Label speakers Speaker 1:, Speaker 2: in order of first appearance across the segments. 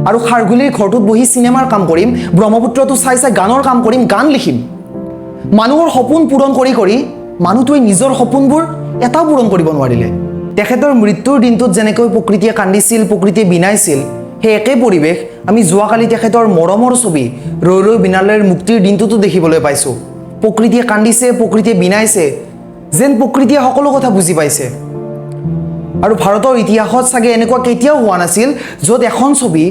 Speaker 1: আৰু খাৰঘুলিৰ ঘৰটোত বহি চিনেমাৰ কাম কৰিম, ব্ৰহ্মপুত্ৰটো চাই চাই গানৰ কাম কৰিম, গান লিখিম। মানুহৰ সপোন পূৰণ কৰি কৰি মানুহটোৱে নিজৰ সপোনবোৰ এটাও পূৰণ কৰিব নোৱাৰিলে। তেখেতৰ মৃত্যুৰ দিনটোত যেনেকৈ প্ৰকৃতিয়ে কান্দিছিল, প্ৰকৃতিয়ে বিনাইছিল, সেই একেই পৰিৱেশ আমি যোৱাকালি তেখেতৰ মৰমৰ ছবি ৰৈ ৰৈ বিনালেৰ মুক্তিৰ দিনটোতো দেখিবলৈ পাইছোঁ। প্ৰকৃতিয়ে কান্দিছে, প্ৰকৃতিয়ে বিনাইছে, যেন প্ৰকৃতিয়ে সকলো কথা বুজি পাইছে। আৰু ভাৰতৰ ইতিহাসত চাগে এনেকুৱা কেতিয়াও হোৱা নাছিল য'ত এখন ছবি,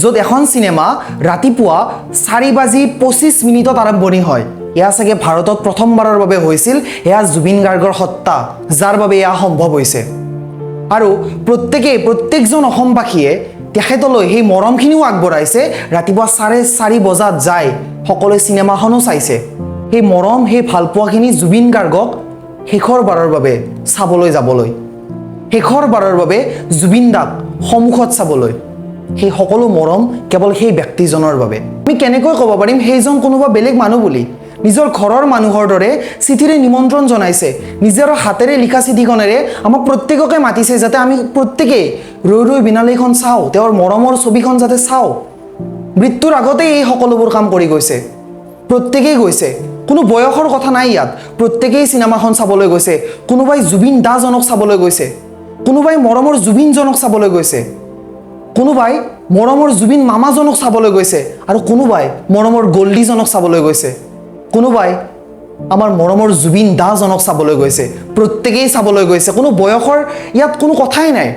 Speaker 1: য'ত এখন চিনেমা ৰাতিপুৱা 4 বাজি 25 মিনিটত আৰম্ভণি হয়। এয়া চাগে ভাৰতত প্ৰথমবাৰৰ বাবে হৈছিল। এয়া জুবিন গাৰ্গৰ সত্তা, যাৰ বাবে এয়া সম্ভৱ হৈছে। আৰু প্ৰত্যেকেই, প্ৰত্যেকজন অসমবাসীয়ে তেখেতলৈ সেই মৰমখিনিও আগবঢ়াইছে। ৰাতিপুৱা 4:30 বজাত যায় সকলোৱে চিনেমাখনো চাইছে। সেই মৰম, সেই ভালপোৱাখিনি জুবিন গাৰ্গক শেষৰবাৰৰ বাবে চাবলৈ যাবলৈ, শেষৰবাৰৰ বাবে জুবিন দাক সন্মুখত চাবলৈ, সেই সকলো মৰম কেৱল সেই ব্যক্তিজনৰ বাবে। আমি কেনেকৈ ক'ব পাৰিম সেইজন কোনোবা বেলেগ মানুহ বুলি? নিজৰ ঘৰৰ মানুহৰ দৰে চিঠিৰে নিমন্ত্ৰণ জনাইছে। নিজৰ হাতেৰে লিখা চিঠিখনেৰে আমাক প্ৰত্যেককে মাতিছে, যাতে আমি প্ৰত্যেকেই ৰৈ ৰৈ বিনালেখন চাওঁ, তেওঁৰ মৰমৰ ছবিখন যাতে চাওঁ। মৃত্যুৰ আগতেই এই সকলোবোৰ কাম কৰি গৈছে। প্ৰত্যেকেই গৈছে, কোনো বয়সৰ কথা নাই ইয়াত। প্ৰত্যেকেই চিনেমাখন চাবলৈ গৈছে। কোনোবাই জুবিন দাজনক চাবলৈ গৈছে, কোনোবাই মৰমৰ জুবিনজনক চাবলৈ গৈছে, কোনোবাই মৰমৰ জুবিন মামাজনক চাবলৈ গৈছে আৰু কোনোবাই মৰমৰ গল্ডিজনক চাবলৈ গৈছে, কোনোবাই আমাৰ মৰমৰ জুবিন দাজনক চাবলৈ গৈছে। প্ৰত্যেকেই চাবলৈ গৈছে। কোনো বয়সৰ ইয়াত কোনো কথাই নাই।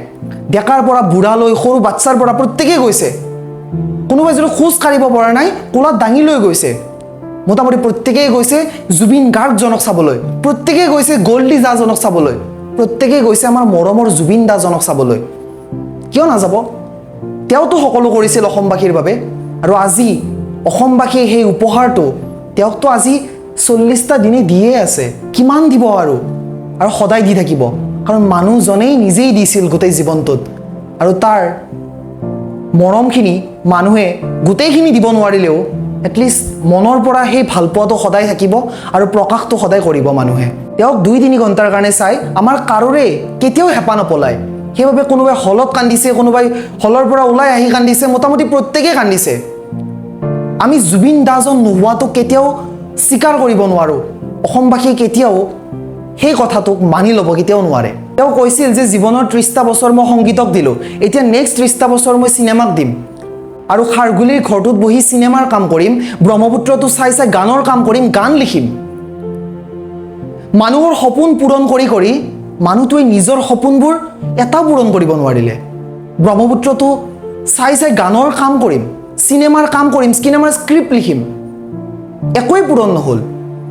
Speaker 1: ডেকাৰ পৰা বুঢ়ালৈ, সৰু বাচ্ছাৰ পৰা প্ৰত্যেকেই গৈছে। কোনোবাই যদি খোজ কাঢ়িব পৰা নাই, কোলাত দাঙি লৈ গৈছে। মোটামুটি প্ৰত্যেকেই গৈছে জুবিন গাৰ্গজনক চাবলৈ, প্ৰত্যেকেই গৈছে গল্ডি দাজনক চাবলৈ, প্ৰত্যেকেই গৈছে আমাৰ মৰমৰ জুবিন দাজনক চাবলৈ। কিয় নাযাব? তেওঁতো সকলো কৰিছিল অসমবাসীৰ বাবে। আৰু আজি অসমবাসীয়ে সেই উপহাৰটো তেওঁকতো আজি 40টা দিনে দিয়ে আছে। কিমান দিব আৰু? আৰু সদায় দি থাকিব, কাৰণ মানুহজনেই নিজেই দিছিল গোটেই জীৱনটোত। আৰু তাৰ মৰমখিনি মানুহে গোটেইখিনি দিব নোৱাৰিলেও এটলিষ্ট মনৰ পৰা সেই ভালপোৱাটো সদায় থাকিব আৰু প্ৰকাশটো সদায় কৰিব মানুহে। তেওঁক 2-3 ঘণ্টাৰ কাৰণে চাই আমাৰ কাৰোৰে কেতিয়াও হেঁপাহ নপলায়। সেইবাবে কোনোবাই হলত কান্দিছে, কোনোবাই হলৰ পৰা ওলাই আহি কান্দিছে, মোটামুটি প্ৰত্যেকেই কান্দিছে। আমি জুবিন দাজন নোহোৱাটো কেতিয়াও স্বীকাৰ কৰিব নোৱাৰোঁ। অসমবাসীয়ে কেতিয়াও সেই কথাটোক মানি ল'ব কেতিয়াও নোৱাৰে। তেওঁ কৈছিল যে জীৱনৰ 30টা বছৰ মই সংগীতক দিলোঁ, এতিয়া নেক্সট 30টা বছৰ মই চিনেমাক দিম আৰু খাৰঘুলিৰ ঘৰটোত বহি চিনেমাৰ কাম কৰিম, ব্ৰহ্মপুত্ৰটো চাই চাই গানৰ কাম কৰিম, গান লিখিম। মানুহৰ সপোন পূৰণ কৰি কৰি মানুহটোৱে নিজৰ সপোনবোৰ এটাও পূৰণ কৰিব নোৱাৰিলে। ব্ৰহ্মপুত্ৰটো চাই চাই গানৰ কাম কৰিম, চিনেমাৰ কাম কৰিম, চিনেমাৰ স্ক্ৰিপ্ট লিখিম, একোৱেই পূৰণ নহ'ল।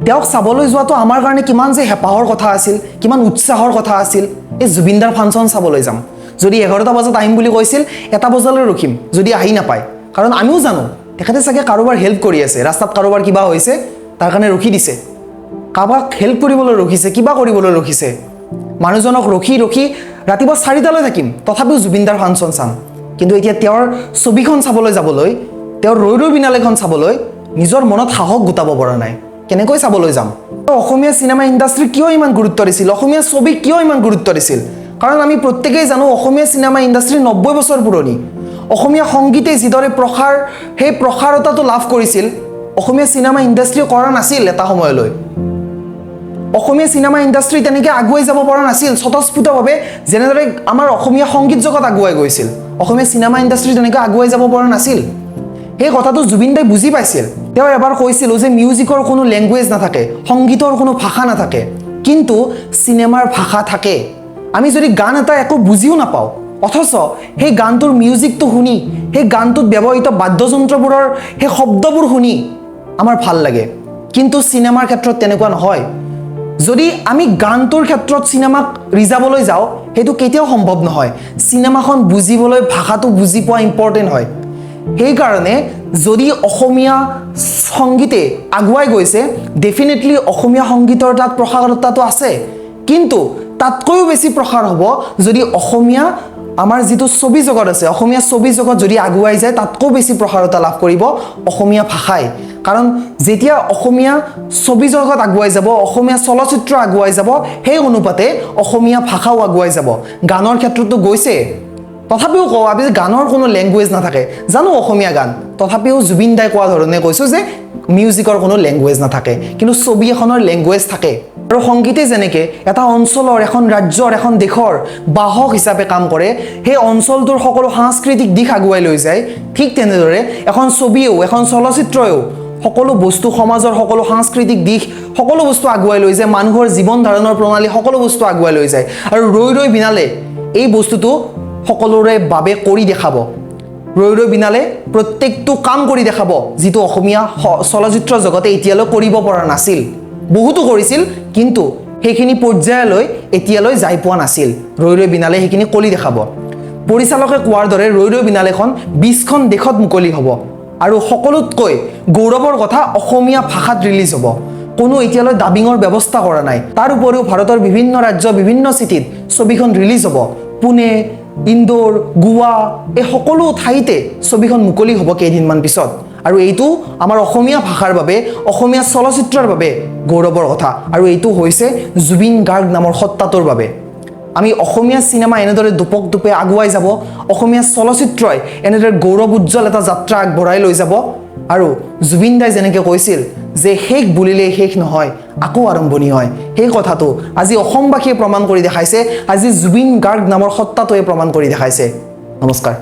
Speaker 1: তেওঁক চাবলৈ যোৱাটো আমাৰ কাৰণে কিমান যে হেঁপাহৰ কথা আছিল, কিমান উৎসাহৰ কথা আছিল। এই জুবিনদাৰ ফাংচন চাবলৈ যাম, যদি 11টা বজাত আহিম বুলি কৈছিল, 1টা বজালৈ ৰখিম যদি আহি নাপায়। কাৰণ আমিও জানো তেখেতে চাগে কাৰোবাৰ হেল্প কৰি আছে, ৰাস্তাত কাৰোবাৰ কিবা হৈছে, তাৰ কাৰণে ৰখি দিছে, কাৰোবাক হেল্প কৰিবলৈ ৰখিছে, কিবা কৰিবলৈ ৰখিছে। মানুহজনক ৰখি ৰখি ৰাতিপুৱা 4টালৈ থাকিম, তথাপিও জুবিনদাৰ ফাংচন চাম। কিন্তু এতিয়া তেওঁৰ ছবিখন চাবলৈ যাবলৈ, তেওঁৰ ৰৈ ৰৈ বিনালেখন চাবলৈ নিজৰ মনত সাহস গোটাব পৰা নাই। কেনেকৈ চাবলৈ যাম? অসমীয়া চিনেমা ইণ্ডাষ্ট্ৰীক কিয় ইমান গুৰুত্ব দিছিল? অসমীয়া ছবিক কিয় ইমান গুৰুত্ব দিছিল? কাৰণ আমি প্ৰত্যেকেই জানো অসমীয়া চিনেমা ইণ্ডাষ্ট্ৰী 90 বছৰ পুৰণি। অসমীয়া সংগীতে যিদৰে প্ৰসাৰ, সেই প্ৰসাৰতাটো লাভ কৰিছিল, অসমীয়া চিনেমা ইণ্ডাষ্ট্ৰীয়ে কৰা নাছিল। এটা সময়লৈ অসমীয়া চিনেমা ইণ্ডাষ্ট্ৰী তেনেকৈ আগুৱাই যাব পৰা নাছিল স্বতঃস্ফূৰ্তভাৱে। যেনেদৰে আমাৰ অসমীয়া সংগীত জগত আগুৱাই গৈছিল, অসমীয়া চিনেমা ইণ্ডাষ্ট্ৰী তেনেকৈ আগুৱাই যাব পৰা নাছিল। সেই কথাটো জুবিন দাই বুজি পাইছিল। তেওঁ এবাৰ কৈছিল যে মিউজিকৰ কোনো লেংগুৱেজ নাথাকে, সংগীতৰ কোনো ভাষা নাথাকে, কিন্তু চিনেমাৰ ভাষা থাকে। আমি যদি গান এটা একো বুজিও নাপাওঁ, অথচ সেই গানটোৰ মিউজিকটো শুনি, সেই গানটোত ব্যৱহৃত বাদ্যযন্ত্ৰবোৰৰ সেই শব্দবোৰ শুনি আমাৰ ভাল লাগে। কিন্তু চিনেমাৰ ক্ষেত্ৰত তেনেকুৱা নহয়। যদি আমি গানটোৰ ক্ষেত্ৰত চিনেমাক ৰিজাবলৈ যাওঁ, সেইটো কেতিয়াও সম্ভৱ নহয়। চিনেমাখন বুজিবলৈ ভাষাটো বুজি পোৱা ইম্পৰ্টেণ্ট হয়। সেইকাৰণে যদি অসমীয়া সংগীতে আগুৱাই গৈছে, ডেফিনেটলি অসমীয়া সংগীতৰ তাত প্ৰসাৰতাটো আছে, কিন্তু তাতকৈও বেছি প্ৰসাৰ হ'ব যদি অসমীয়া আমাৰ যিটো ছবি জগত আছে, অসমীয়া ছবি জগত যদি আগুৱাই যায়, তাতকৈও বেছি প্ৰসাৰতা লাভ কৰিব অসমীয়া ভাষাই। কাৰণ যেতিয়া অসমীয়া ছবি জগত আগুৱাই যাব, অসমীয়া চলচ্চিত্ৰ আগুৱাই যাব, সেই অনুপাতে অসমীয়া ভাষাও আগুৱাই যাব। গানৰ ক্ষেত্ৰতো গৈছে। তথাপিও কওঁ, আমি গানৰ কোনো লেংগুৱেজ নাথাকে, জানো অসমীয়া গান, তথাপিও জুবিন দাই কোৱা ধৰণে কৈছোঁ যে মিউজিকৰ কোনো লেংগুৱেজ নাথাকে, কিন্তু ছবি এখনৰ লেংগুৱেজ থাকে। আৰু সংগীতে যেনেকৈ এটা অঞ্চলৰ, এখন ৰাজ্যৰ, এখন দেশৰ বাহক হিচাপে কাম কৰে, সেই অঞ্চলটোৰ সকলো সাংস্কৃতিক দিশ আগুৱাই লৈ যায়, ঠিক তেনেদৰে এখন ছবিয়েও, এখন চলচ্চিত্ৰয়েও সকলো বস্তু, সমাজৰ সকলো সাংস্কৃতিক দিশ, সকলো বস্তু আগুৱাই লৈ যায়, মানুহৰ জীৱন ধাৰণৰ প্ৰণালী, সকলো বস্তু আগুৱাই লৈ যায়। আৰু ৰৈ ৰৈ বিনালে এই বস্তুটো সকলোৰে বাবে কৰি দেখাব। ৰৈ ৰৈ বিনালে প্ৰত্যেকটো কাম কৰি দেখাব, যিটো অসমীয়া চলচ্চিত্ৰ জগতে এতিয়ালৈ কৰিব পৰা নাছিল। বহুতো কৰিছিল, কিন্তু সেইখিনি পৰ্যায়লৈ এতিয়ালৈ যাই পোৱা নাছিল। ৰৈ ৰৈ বিনালে সেইখিনি কৰি দেখাব। পৰিচালকে কোৱাৰ দৰে ৰৈ ৰৈ বিনালেখন 20খন দেশত মুকলি হ'ব আৰু সকলোতকৈ গৌৰৱৰ কথা, অসমীয়া ভাষাত ৰিলিজ হ'ব। কোনো এতিয়ালৈ ডাবিঙৰ ব্যৱস্থা কৰা নাই। তাৰ উপৰিও ভাৰতৰ বিভিন্ন ৰাজ্য, বিভিন্ন চিটিত ছবিখন ৰিলিজ হ'ব। পুনে, ইন্দোৰ, গোৱা, এই সকলো ঠাইতে ছবিখন মুকলি হ'ব কেইদিনমান পিছত। আৰু এইটো আমাৰ অসমীয়া ভাষাৰ বাবে, অসমীয়া চলচ্চিত্ৰৰ বাবে গৌৰৱৰ কথা। আৰু এইটো হৈছে জুবিন গাৰ্গ নামৰ সত্তাটোৰ বাবে। আমি অসমীয়া চিনেমা এনেদৰে দোপক দোপে আগুৱাই যাব, অসমীয়া চলচ্চিত্ৰই এনেদৰে গৌৰৱ উজ্জ্বল এটা যাত্ৰা আগবঢ়াই লৈ যাব। আৰু জুবিন দাই যেনেকৈ কৈছিল যে শেষ বুলিলেই শেষ নহয়, আকৌ আৰম্ভণি হয়, সেই কথাটো আজি অসমবাসীয়ে প্ৰমাণ কৰি দেখাইছে। আজি জুবিন গাৰ্গ নামৰ সত্তাটোৱে প্ৰমাণ কৰি দেখাইছে। নমস্কাৰ।